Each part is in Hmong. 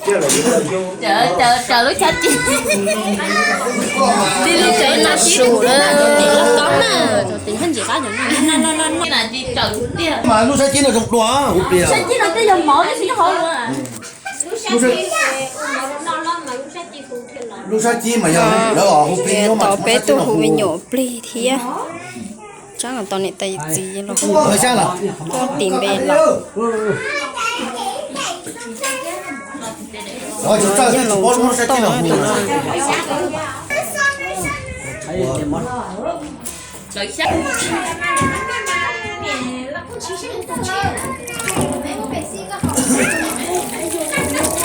Cov, cov lub chab ci, tib lub cov no su lawm. Mas lub sab cib no zoo dua, hu plig. Lub sab cib mas yog lawv hu plig, tos peb tuaj hu me nyuam plig thiab. Tsaab tos niam tais txiv los, tim npe los. Yog los tsob toj no.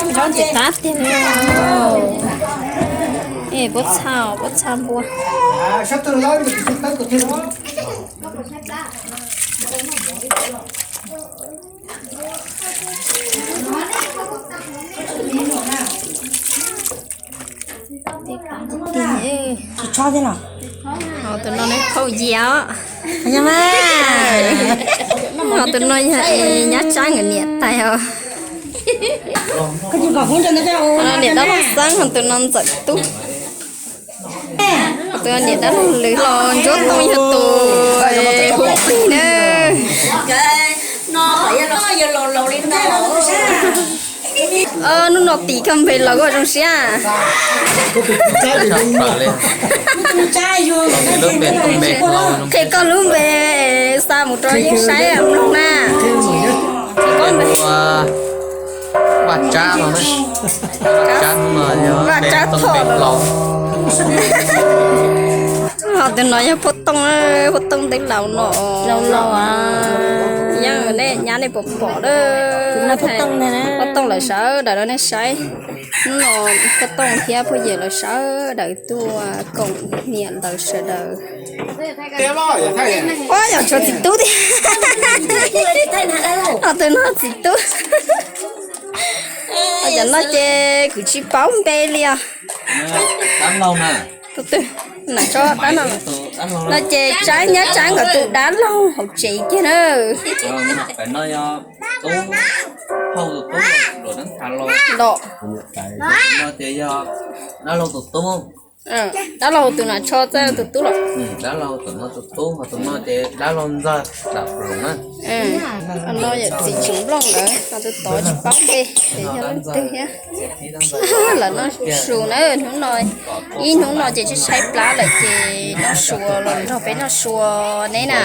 Nyob ntxim qab tiag li. Es puab txha, puab txha npua. Tsis tso thiab los? Tus no nws thaum yia os. Tus no yog nyab tsaab nkawd niam tais os. Niam dab laug Xeeb, tus no ntxawm tub. Tus niam dab laug Lwm los Ntsuab Tooj yog tus hu plig na. Hnub no tim koj npe los koj zoo siab. Qhia koj lub npe xa mus rau yeej saib mloog na. Vaj Tsab no, Vaj Tsab Thoj los. Ho tus no yog Phoj Tooj, Phoj Tooj twb laus no. Yog nej nyab nej puas pom lawm. Phoj Tooj lawv sawv daws rau nej saib. Hnub no Phoj Tooj thiab Phoj Yawm lawv sawv daws tuaj koom niam lawv sawv daws. Ua yog tshuav txiv tub tiag. Ho tus no txiv tub. Cov no ces kuv tsis paub npe li os. Tus twg? Nam tso dab no. No ces Tsaib, nyab Tsaib nkawd tus dab laug hauv tsev kiag na. Los. Dab laug tus nam tsho txawj tus tub los. No yog txiv tsev nplooj lawm, ho tus tod tsis paub npe, yog leej twg thiab. Lawv noj su na, hnub no, ib hnub no ces tshaib tshaib plab lawm ces noj su los nrog peb noj su ne na.